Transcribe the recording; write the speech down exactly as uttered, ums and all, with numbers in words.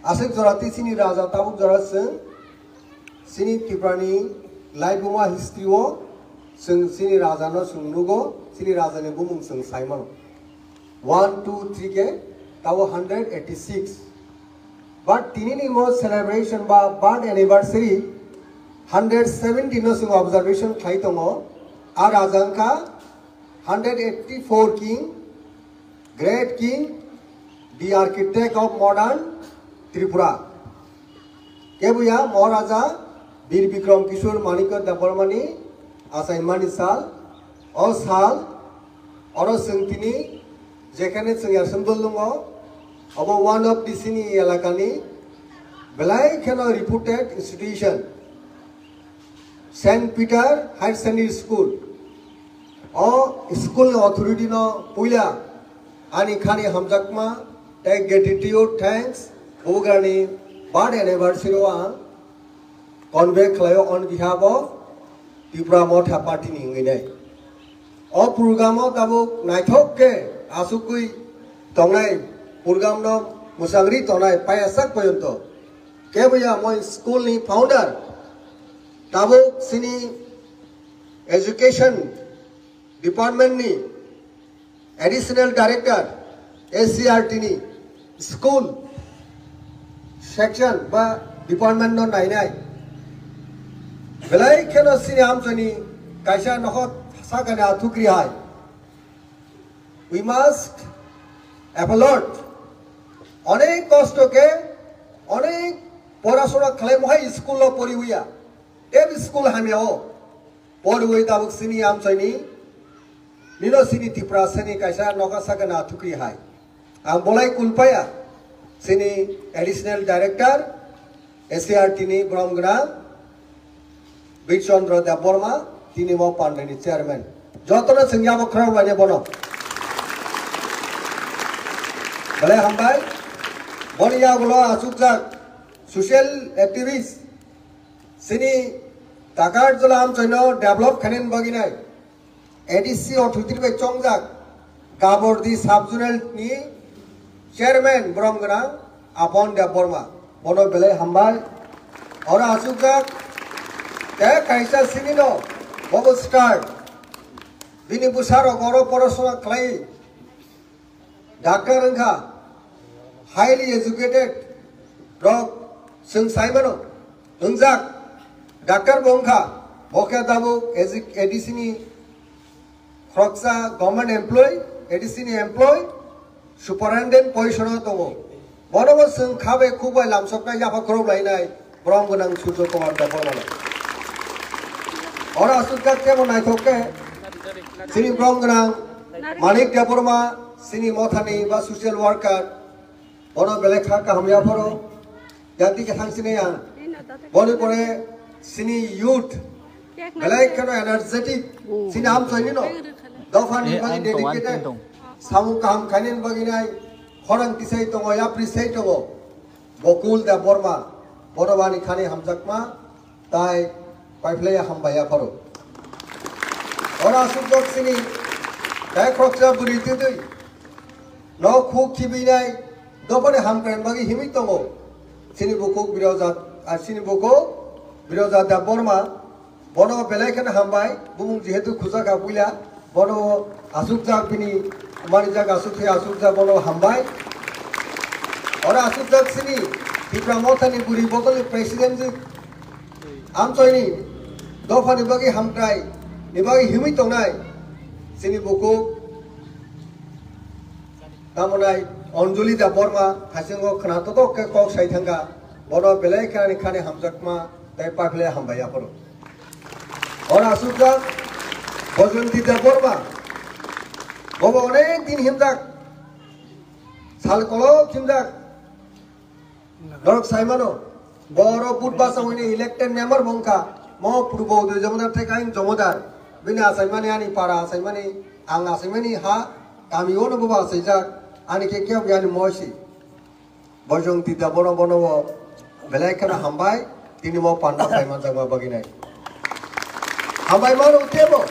Aswk jora tei chini raja tabuk jora chwng chini Tripura ni laibuma history o chwng chini raja no chwng nugo, chini raja ni bumung chwng sai mano. One, two, three khe tabuk hundred eighty six. But tini ni mo celebration ba birth anniversary hundred seventy no chwng observation khlai tongo. A raja wngkha hundred eighty four king, great king, the architect of modern Tripura. Kebuya Maharaja Bir Bikram Kishore Manikya Debbarmani achaimani sal, o sal, oro chwng tini jekhane chwng Yarsambal nungo, obo one of the sini elakani belai kheno reputed institution. Saint Peter Higher Secondary School. O school ni authority no puila ani khani hamjakma tei gratitude, thanks, bubagrani birth anniversary o ang convey khlaio on behalf of Tipra Motha Party ni wngwi nai. O program o tabuk naithok khe asukwi tongnai, program no mwchangri tongnai payasak porjonto. Kebuya moi school ni founder, tabuk chini education department ni additional director, S C R T ni school section ba department no nainai. Belai kheno chini amchani kaisa nokhor sakani athukri hai. We must applaud. Onek kosto khe, onek porasona khlaimo hai school o poriya. Tei school hamya o poriwi tabuk chini amchaini, nino chini Tiprasani kaisa nokha sakani athukri hai. Ang bolai kulpaya, chini additional director, S C R T ni borom gwnang, Bir Chandra Debbarma, tini mo pandani chairman. Jotono chwng yabo khorang bai bono. Belai hambai, boni yagulo achukjak social activist, chini Takarjala amchaino develop khainani bagwi nai. A D C authority bai chongjak Kabardi sub-zonal ni chairman borom gwnang Apon Debbarma, bono belai hambai. Oro achukjak tei kaisa sinino bobo start. Bini bwsarok oro porosona khlai, doctor wngkha, highly educated rok chwng sai mano, wngjak, doctor bo wngkha, bo khe tabuk A D C ni khoroksa government employee, A D C ni employee, superintendent position o tongo. Bono bo chwng kha bai khuk bai lamsoknai yapha khorok lainai borom gwnang Surjo Kumar Debbarma no. Oro aswk jak tebo naithok khe chini borom gwnang Manik Debbarma, chini mothani ba social worker, bono belai kha kaham yapharo. Jati khe thang sini ya. Boni pore sini youth. Belai kheno energetic. Sini amchaini no. Dopha ni bagi dedicated. Samung kaham khainani bagwi nai. Khorang tisai tongo, yapri sai tongo. Bokul Debbarma. Bono bani khani hamjakma. Tai paiphlaiya hambai yapharo. Ora sujok sini. Tai khoroksa bwrwi twtwi. No khuk khibinai, dophani hamkrai bagwi himwi tongo. Chini bukhuk Biroja, ah, chini bukhuk Biroja Debbarma, bono belai kheno hambai, bumung jehetu khujak ha puila, bono asukjak bini, manijak asuk khe asukjak bono hambai. Oro asukjak chini Tipra Mothani buri bokol ni president ji, amchoini dophani bagwi hamkrai ni bagwi himwi tongnai, chini bukhuk Tamonai Anjali Debbarma haisingo khna totok khe kok sai thangkha, bono belai khani khani hamjakma tei paiphlai hambai yapharo. Oro asukjak Bajanti Debbarma, bobo onek din himjak, sal kolok himjak, Norok saimano, boro Budbasa hwnwi elected member bo wngkha, mo Purbo Udoi Jomodar thai kain Jomodar, bini achaimani ani para achaimani, ang achaimani ha, kami ono bo achaijak, ani khe kebo ani moisi. Bojong tita bono bono bo belai kheno hambai, tini mo panda phaimanjakma bagwi nai. Hambai mano tebo,